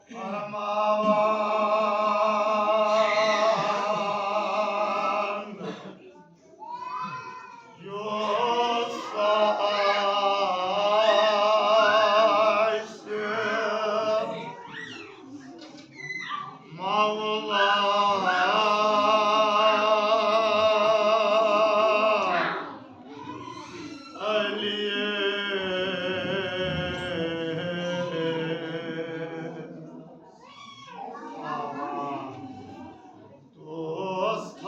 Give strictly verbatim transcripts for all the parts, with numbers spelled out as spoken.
فرماوان یُس آسہِ مولا علی۔ دوست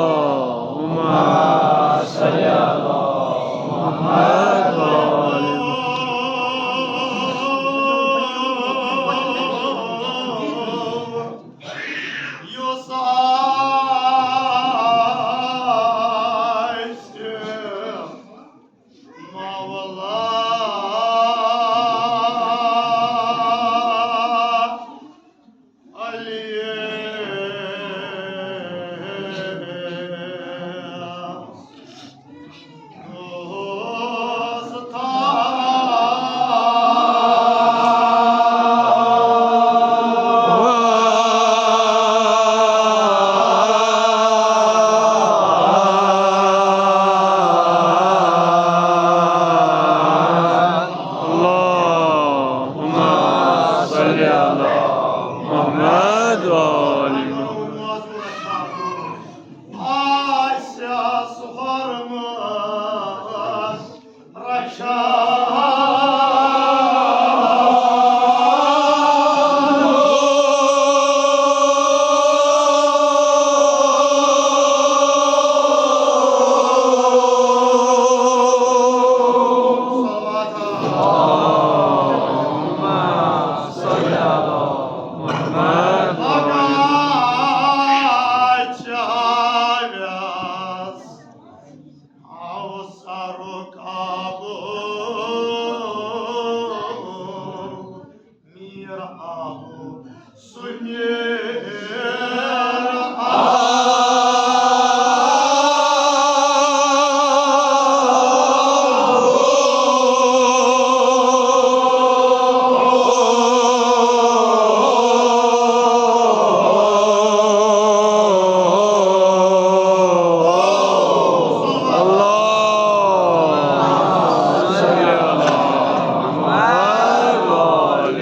اللهم صل على محمد وعلى آل محمد۔ یُس آسہِ مولا علی۔ اللهم صل على محمد وعلى آل محمد۔ آسیاس حرمس رچھا۔ میر آبو سنیر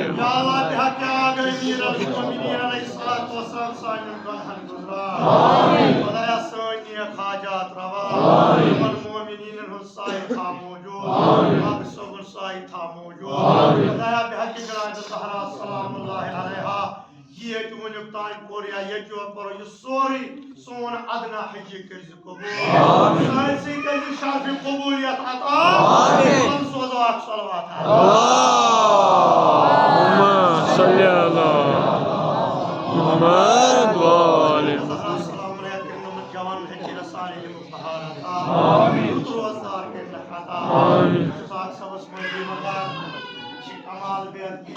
یا اللہ، بحق آغا امیر المومنین علیہ الصلوۃ والسلام سانٮ۪ن گۄنہن گُزران۔ آمین۔ خدایا، سٲنۍ نیک حاجات روا۔ آمین۔ یِمن مومنینن ہُنٛد سایہِ تھاو موجود۔ آمین۔ حق صٲبُن سایہِ تھاو موجود۔ آمین۔ خدایا، بحق جناب زہرا سلام اللہ علیہا، یہِ ییٚتہِ وُنیُک تام پوٚر یا ییٚتہِ یور پَرو، یہِ سورُے سون ادنا حجی کٔرۍ زِ قبول۔ آمین۔ سٲرسٕے کٔرۍ زِ شرف قبولیت عطا۔ آمین۔ وۄنۍ سوزو اکھ صلوات۔ اللہم صل علی محمد و آل محمد۔ السلام علیکم، یِمن جوانن ہیٚکہِ رسالہٕ علمُک بہار عطا۔ آمین۔ روزدار کٔرِنَکھ عطا۔ آمین۔ پاک صٲبس منٛز بیٚیہِ مگر چھِ کمال بیت کہِ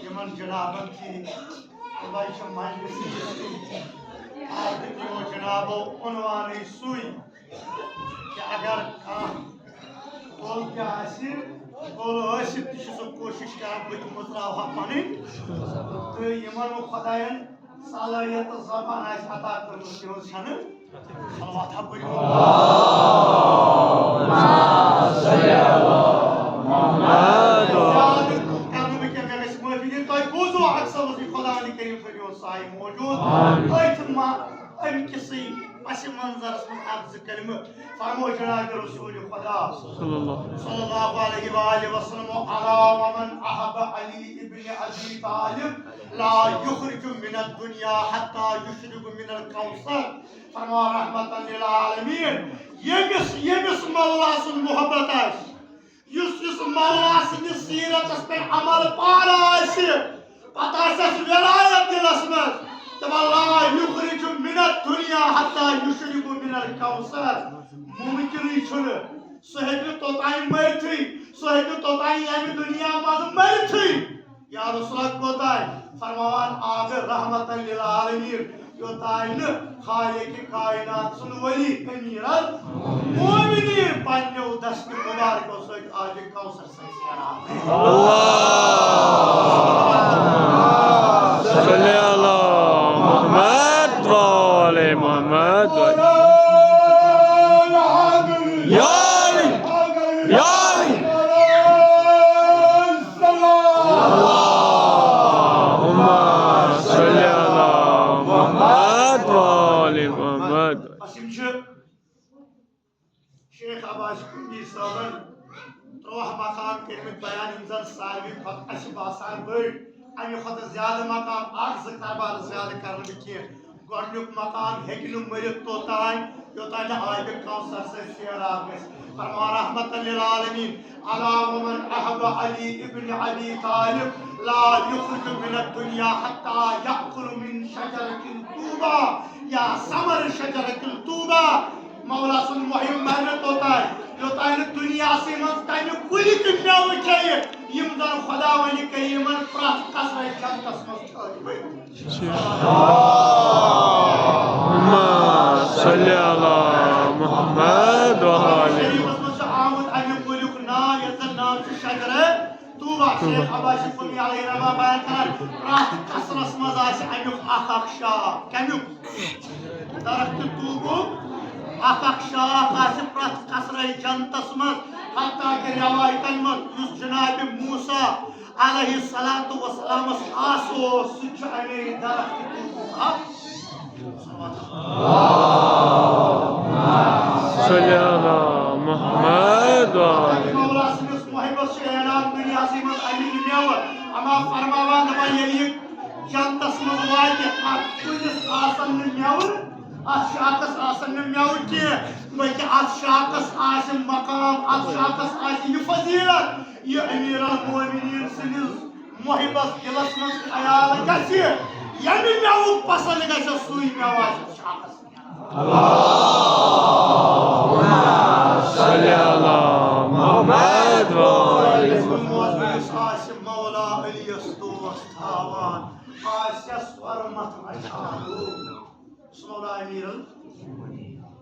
یِمن جنابن تہِ خۄداے چھُ مجلس یِوان۔ آز دیُت یِمو جنابو عنوانٕے سُے کہِ اگر کانٛہہ کُل تہِ آسہِ، کُل ٲسِتھ تہِ چھُ سُہ کوٗشِش کران، بہٕ تہِ مُژراوہا پنٕنۍ۔ تہٕ یِمن نہٕ خۄداین صلٲحیت تہٕ زبان آسہِ عطا کٔرمٕژ، تِہنٛز چھنہٕ صلوات ہا پٔرِو۔ زیادٕ کرنہٕ بہٕ کینٛہہ، مےٚ گژھِ معٲفی دِنۍ۔ تۄہہِ بوٗزوٕ اکھ صٲبس یہِ خۄداوندِ کریم فرموو سایہِ موجود۔ أتھۍ ما-، امہِ کِسٕے پس منظرس منٛز اکھ زٕ کلمہٕ فرموو جناب رسول خدا صلی اللہ۔ صلی اللہ علیہ وآلہ وسلم، الا ومن احب علی ابن ابی طالب لا یخرج من الدنیا حتی یشرب من الکوثر۔ فرماو رحمتاً للعالمین، ییٚمِس، ییٚمِس مولا سُنٛد محبت آسہِ، یُس، یُس مولا سٕنٛدِس سیرتس پٮ۪ٹھ عمل پانہٕ آسہِ، پتہٕ آسٮ۪س ولایت دِلس منٛز، دپان، لا یخرج من الدنیا حتی یشرب من الکوثر۔ ممکنٕے چھُنہٕ۔ سُہ ہیٚکہِ نہٕ توٚتام مٔرِتھٕے، سُہ ہیٚکہِ نہٕ توٚتام ییٚمہِ دُنیا منٛز مٔرِتھٕے۔ یا رسول اللہ کوٚتام؟ فرماوان، آو رحمتاً للعالمین، یوٚتام نہٕ خالق کائنات سُنٛد ولی امیر المومنین پننیو دست مبارکو سۭتۍ آبِ کوثر سۭتۍ سیراب۔ اللهم صل على محمد وآل محمد۔ یا علی، یا علی۔ اللهم صل على محمد وآل محمد۔ پس یِم چھِ شیخ عباس کنڈی صٲبن ترٛواہ مقام کٔرمٕتۍ بیان، یِم زن ساروی کھۄتہٕ اَسہِ باسان بٔڑۍ، اَمہِ کھۄتہٕ زیادٕ مقام اکھ زٕ کرٕ بہٕ عرض زیادٕ کرنہٕ بہٕ کینٛہہ۔ گۄڈٕنیُک مقام ہیٚکہِ نہٕ مٔرِتھ توٚتام، یوٚتام نہٕ آبِ کوثر سۭتۍ سیراب گژھِ۔ فرمان رحمتاً للعالمین، الا ومن احب علی ابن ابی طالب لا یخرج من الدنیا حتی یأکل من شجرة طوبی یا ثمر شجرة طوبی۔ مولا سُنٛد محب مرِ نہٕ توٚتام، یوٚتام نہٕ دُنیاہسٕے منٛز تَمہِ کُلہِ تہِ مٮ۪وٕ کھیٚیہِ، یِم زَن خۄداوندِ کریٖمن پرٛٮ۪تھ قصرے جنتس منٛز تھٲومٕتۍ۔ اللهم صل على محمد وآل محمد۔ شریفس منٛز چھُ آمُت اَمہِ کُلیُک ناو، یَتھ زَن ناو چھُ شجرہ طوبی۔ شیخ عباس کنڈی علیہ رحمہ بیان کران، پرٛٮ۪تھ قصرس منٛز آسہِ اَمیُک اکھ اکھ شاخ۔ کَمیُک؟ درخت طوبُک اکھ اکھ شاخ آسہِ پرٛٮ۪تھ قصرے جنتس منٛز۔ حتیٰ کہِ رٮ۪وایتن منٛز یُس جناب موسیٰ علیہ الصلوۃ والسلامس آس اوس، سُہ تہِ چھُ اَمے درخت طوبُک اکھ۔ صلی علی محمد و علی۔ مولا سٕنٛدِس محبس چھُ اعلان دُنیاہسٕے منٛز اَمِچ مٮ۪وٕ۔ اما فرماوان دَپان، ییٚلہِ یہِ جنتس منٛز واتہِ، اتھ کُلِس آسن نہٕ مٮ۪وٕ، اتھ شاخس آسن نہٕ مٮ۪وٕ کینٛہہ، بلکہِ اتھ شاخس آسہِ مقام، اتھ شاخس آسہِ یہِ فضیلت، یہِ امیر المومنین سٕنٛدِس محبس دِلس منٛز خیال گژھِ، ییٚمہِ مٮ۪وُک پسند گژھِ، سُے مٮ۪وٕ آسہِ اتھ شاخس۔ اللهم صل علی محمد و آل محمد۔ یُس آسہِ مولا علیس دوست تھاوان، آسٮ۪س حرمت رچھان۔ یُس مولا امیر ال-،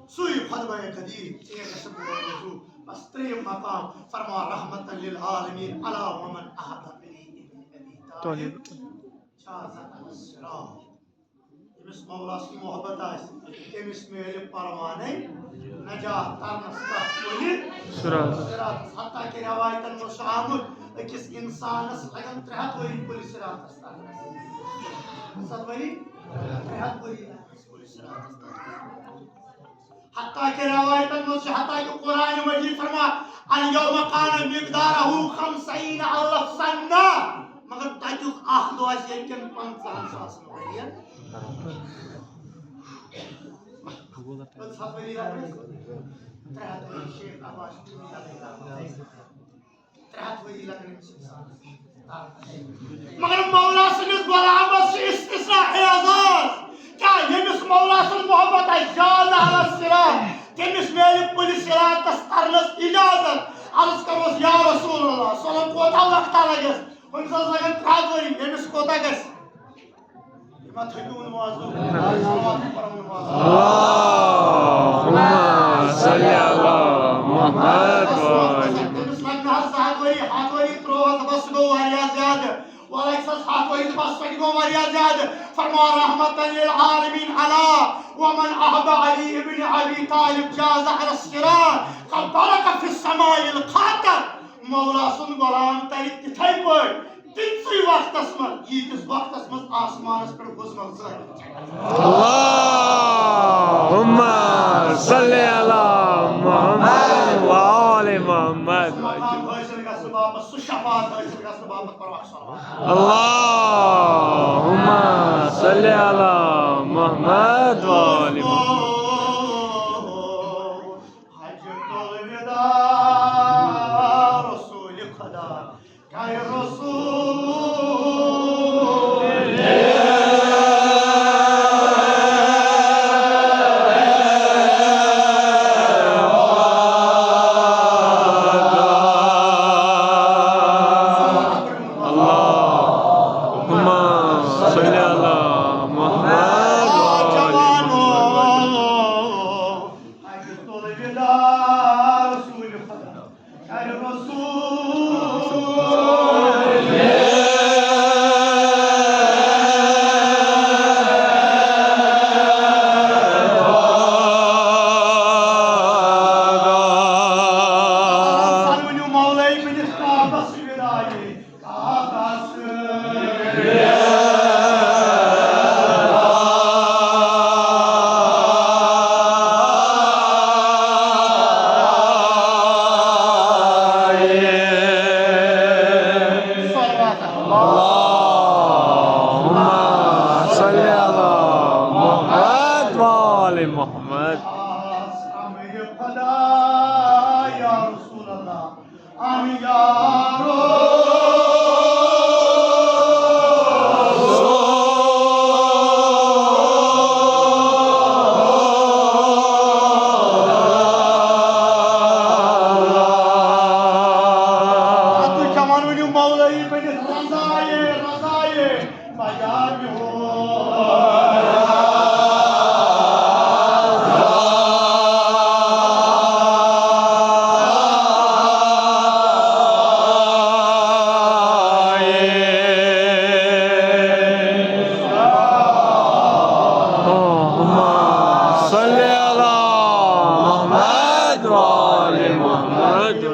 سُے خطبہ قدیر، ژےٚ گژھِ بہٕ وَنہٕ رسول۔ بس ترٛیٚیِم مقام فرما رحمتاً للعالمین، الا ومن احب علی ابن ابی طالب جاز علی الصراط۔ ییٚمِس مولا سٕنٛز محبت آسہِ، تٔمِس میلہِ پروانَے نجات ترنس تتھ پُلہِ صراط۔ صراطس۔ حتیٰ کہِ رٮ۪وایتن منٛز چھُ آمُت، أکِس انسانس لگن ترٛےٚ ہتھ ؤری پُلہِ صراطس ترنس۔ ستھ ؤری؟ ترٛےٚ ہتھ ؤری لگن پُلہِ صراطس ترنس۔ حتیٰ کہِ رٮ۪وایتن منٛز چھُ، حتیٰ کہِ قرآن مجید فرمان، الیوم کان مقدارہ خمسین الف سنہ۔ مگر تتیُک اکھ دۄہ آسہِ ییٚتہِ کٮ۪ن پنژاہن ساسن ؤرین۔ پانٛژھ ہتھ ؤری رٹنس، ترٛےٚ ہتھ ؤری شیخ عباس، ترٛےٚ ہتھ ؤری لگن أمِس انسانس۔ مگر مولا سٕنٛدِس غلامس چھُ استثناء اعزاز۔ کیٛاہ؟ ییٚمِس مولا سٕنٛز محبت آسہِ، جاز علی الصراط، تٔمِس میلہِ پُلہِ صراطس ترنس اجازت۔ عرض کروس، یا رسول اللہ صلی اللہ علیہ وسلم، کوتاہ وقتہ لگٮ۪س؟ ہُمِس حظ لگن ترٛےٚ ہتھ ؤری، ییٚمِس کوتاہ گژھِ؟ یہِ ما تھٔکِو نہٕ وازُن؟ صلوات پرو نہٕ وازُن۔ اللهم صل علی محمد و آل۔ تٔمِس لگہِ نہٕ حظ زٕ ہتھ ؤری، ہتھ ؤری ترٛووہس، بس سُہ گوٚو واریاہ زیادٕ۔ وۄنۍ لگہِ سس ہتھ ؤری تہٕ بس سۄ تہِ گوٚو واریاہ زیادٕ۔ فرمان رحمتاً للعالمین، الا ومن احب علی ابن ابی طالب جاز علی الصراط کبرق فی السماء الخاطر۔ مولا سُنٛد غلام ترِ تِتھے پٲٹھۍ، تِتسٕے وقتس منٛز، ییٖتِس وقتس منٛز آسمانس پٮ۪ٹھ وُزمل ظٲہِر چھِ۔ اللهم صل علی محمد و آل محمد۔ سُہ مقام حٲصِل گژھنہٕ باپتھ، سُہ شفاعت حٲصِل گژھنہٕ باپتھ پرو اکھ صلوات۔ اللهم صل علی محمد و آل محمد۔ حجۃ الوداع رسول خدا۔ کیا رسول سان ؤنِو مولوی پننِس کاکس ودایہِ، کاکس۔ صلوات۔ اللهم صل على محمد وآل محمد۔ امر خدا یا رسول اللہ، امر یا رسول اللہ۔ تُہۍ کیٛاہ وَنو، ؤنِو مولوی بٔنِتھ رضایے، رضایے۔ اللهم صل على محمد وآل محمد۔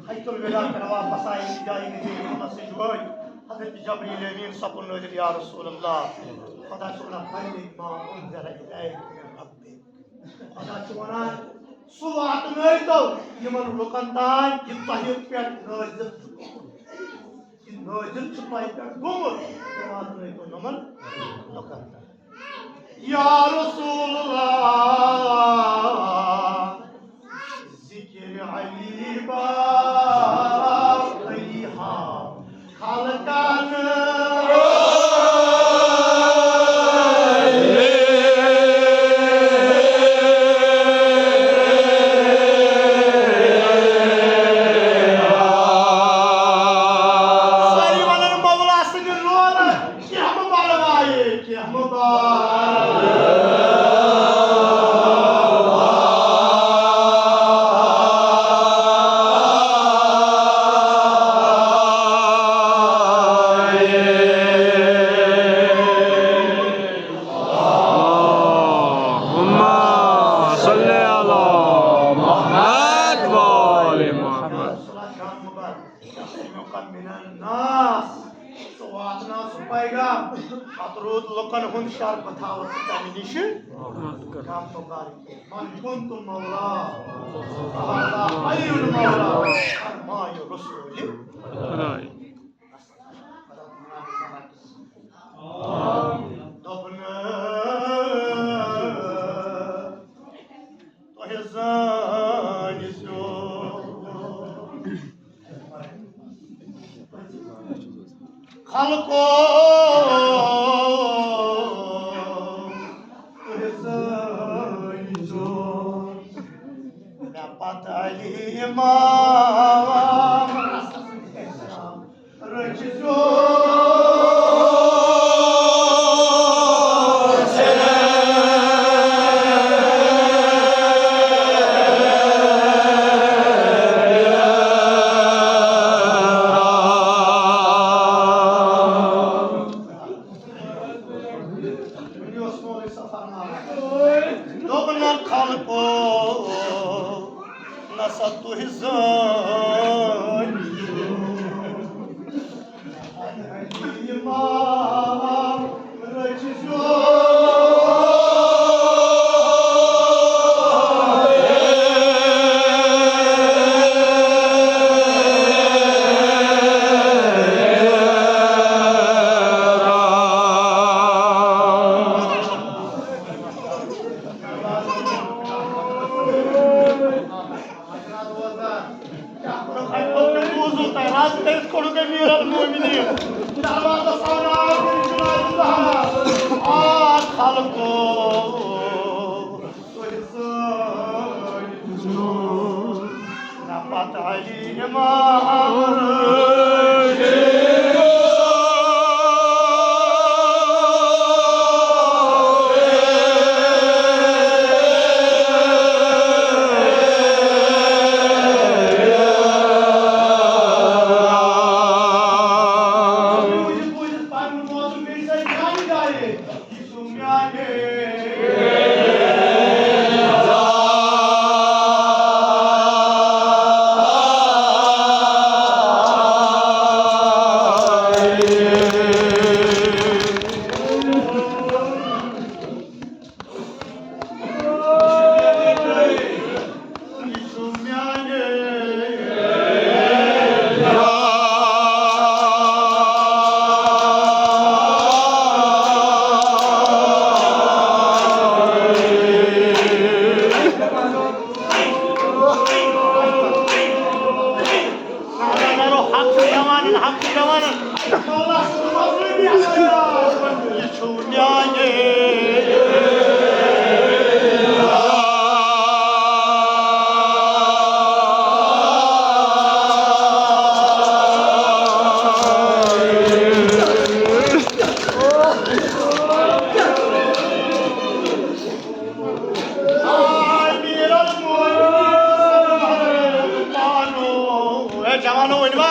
حجۃ الوداع کروا بسائے جائے نبی محمد سے جوڑ۔ حضرت جبریل امین سپُد نٲزِل، یا رسول اللہ، خدا چھُ وَنان، بلغ ما انزل الیک من ربک۔ خدا چھُ وَنان، سُہ واتنٲیتو یِمن لُکن تام یہِ تۄہہِ پٮ۪ٹھ نٲزِل چھُ گوٚمُت۔ یہِ نٲزِل چھُ تۄہہِ پٮ۪ٹھ گوٚمُت، یہِ واتنٲیتو یِمن لُکن تام۔ یا رسول اللہ، ذکر علی باقی ہا خلقان۔ سٲری وَنان مولا سٕنٛدِ لولہٕ۔ کینٛہہ مُبارک آیے، کینٛہہ مُبارک۔ اللهم صل على محمد وآل محمد۔ من الناس۔ سُہ واتناو سُہ پیغام، پتہٕ روٗد لُکن ہُنٛد شر، بہٕ تھاوٕ ژٕ تَمہِ نِشہِ کم مُبارک۔ من كنت مولا، فهذا خير المولى، فرمان رسول۔ دوٚپُن، تۄہہِ زٲنِو خلقو، تُہۍ زٲنِو مےٚ پتہٕ علی امام۔ رٔچھزیو۔ دوٚپُن خلقو، نسا تُہۍ زٲنِو۔ امام رٔچھزیو۔ وضو تۄہہِ رَز کٔرِتھ کوٚڑُکھ أمیٖر المومنیٖن۔ دروازَس آو نار کٔرِتھ جناب الزہرا۔ آ خلقو، تُہۍ زٲنِو نہ پتہٕ علی امام۔ حق چھُ جوانن، حق چھُ جوانن۔ مولا صٲب، مظلومی اگر یہِ چھُ میانہِ۔ اے جوانو، ؤنۍ ما؟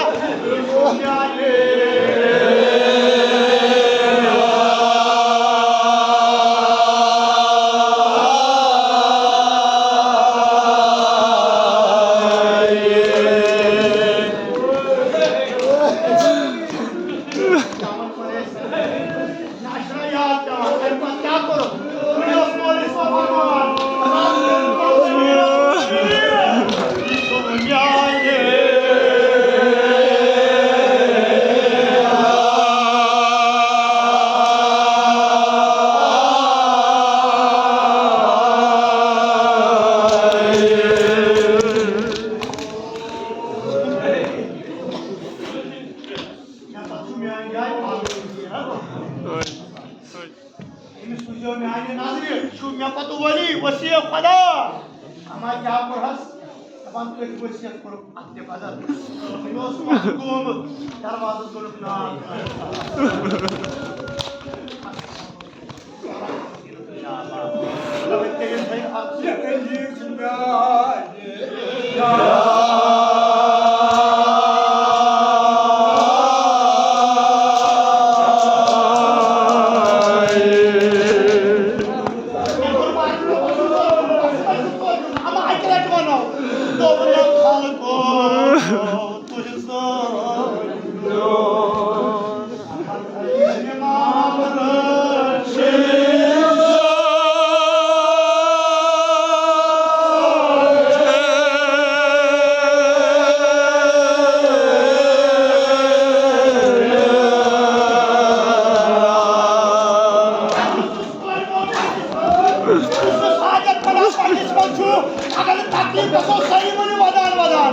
أمِس وٕچھو میانہِ نظرِ، یہِ چھُ مےٚ پتہٕ ولی وصیت خدا۔ اما کیٛاہ کوٚرہس؟ دپان تٔتھۍ وصیت کوٚرُکھ اکھ تہِ بدل۔ مےٚ اوس وقت گوٚمُت، دروازس گوٚو نہٕ نار۔ حاجت پناہ پننِس منٛز چھُ، اگر نہٕ تکلیف گژھو، صحیح ؤنِو ودان ودان۔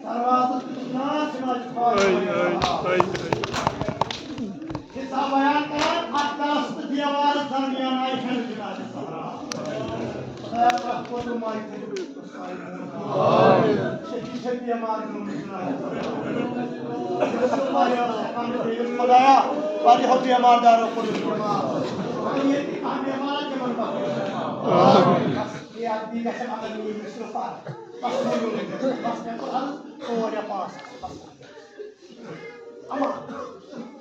دروازٕ تہٕ جناز جنازِ فاطمہ۔ حصہ بیان کران، اتھ دس تہٕ دیوارس درمیان آیہِ جنازِ زہرا۔ خدایا، پرٛٮ۪تھ کُنہِ مایہِ کٔرِو۔ شفیع چھِ بیمار گٔمٕتۍ۔ خدایا، واریاہو بیمار دارو کوٚرُکھ بیمار۔ ییٚتہِ کانٛہہ بیمار آسہِ، تِمن پکھ۔ یہِ اکھ بیٚیہِ گژھِ مگر میٛٲنۍ مِصرٕ پَر۔ بس مےٚ ووٚن، بس مےٚ کوٚر عرض، ژور یا پانٛژھ ساس، بس۔ اما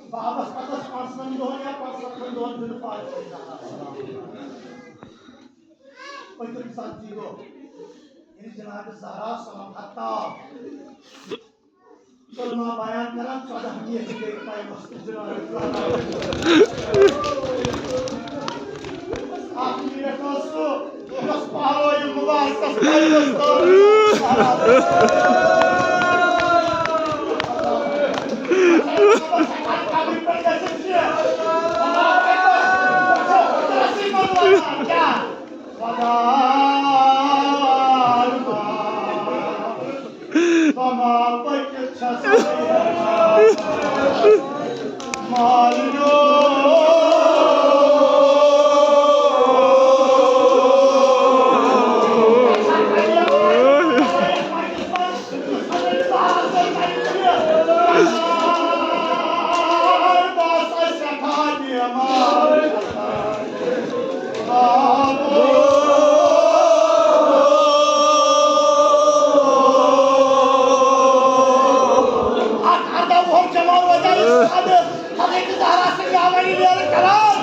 بابس پتہٕ ٲس پانٛژن دۄہن یا پانٛژن دۄہن دیُن پَر۔ پٔتِم ژتجی دۄہ ییٚلہِ جناب زہرا سلام حتی علماء بیان کران، ژۄداہ میٖٹر گٔے ٹایمس تہٕ جناب زہرا۔ اکھ منٹ اوس سُہ، یۄس پہلوی مبارکس ٹایمس تہٕ اَرداہ وُہُر جوان روزان یُس حضرت زہرا سٕنٛدِ آوازِ لیلہٕ کران۔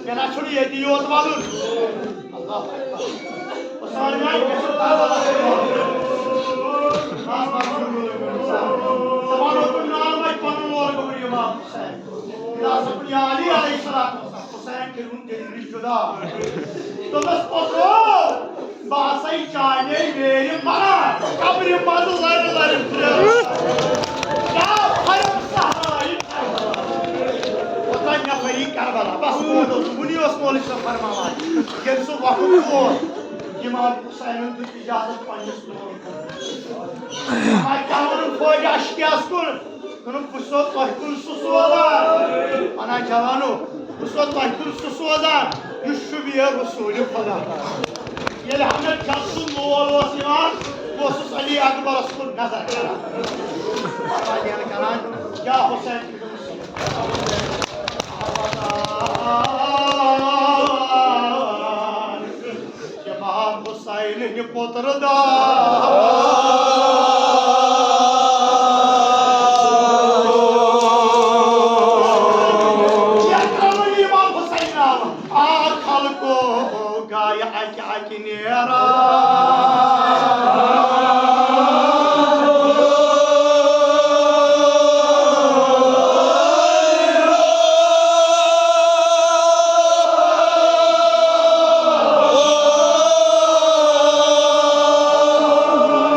مےٚ نہ چھُنہٕ ییٚتی یوت وَدُن۔ اللہ اکبر۔ سارنٕے گژھِ کربلا۔ دَپان اوسُم ناو وۄنۍ پَنُن لول گوٚبُر امام حسین۔ ییٚلہِ ہسا کُنہِ علی علیہ السلام اوس، حسین کٔرِوُن تیٚلہِ نِش جُدا۔ دوٚپمَس، پوٚتُر، بہٕ ہسا چانے ویرِ مران، قبرِ منٛز لرِ لرِ پھران۔ کیٛاہ حرم صحرا یہِ کربلا۔ اوترٕ نفری کربلا، بس ووت اوس، وُنی اوس مولوی صٲب فرماوان۔ ییٚلہِ سُہ وقت ووت، امام حسینن دیُت اجازت پننِس لوٗکن۔ وۄنۍ کیٛاہ وَنُن فوجہِ عشقیَس کُن؟ دوٚپُن، بہٕ چھُسو تۄہہِ کُن سُہ سوزان۔ وَنان، جوانو، بہٕ چھُسو تۄہہِ کُن سُہ سوزان، یُس شُبہِ رسول خدا۔ ییٚلہِ حضرت شمس سُنٛد مول اوس یِوان، بہٕ اوسُس علی اکبرس کُن نظر کران۔ کران، یا حسین۔ امام حسین ہٕنٛدِ پُترٕ دار۔ یتھ ترٛٲوٕنۍ امام حسین آو، آ خلقو گایہِ اکہِ اکہِ نیران۔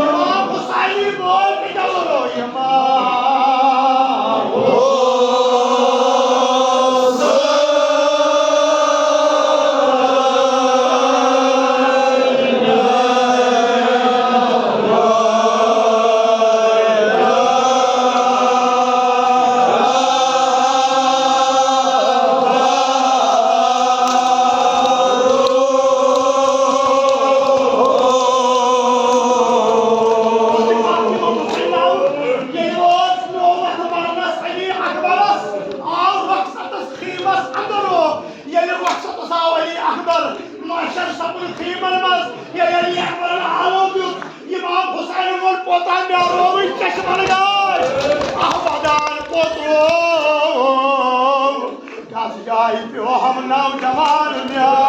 امام حسینی بول کے چلو امام حسین۔ ییٚلہِ وٲژ نوبت مرنس علی اکبرس، آو رخصتس خیمس اندر۔ ییٚلہِ رخصتس آو علی اکبر، محشر سپُد خیمن منٛز۔ ییٚلہِ علی اکبرن آلو دیُت، امام حسین ووٚن، پوٚتان مےٚ رووٕے چشمن گاش۔ احمدان پوٚتروو، کس جایہِ پیوٚو ہم نوجوان مےٚ۔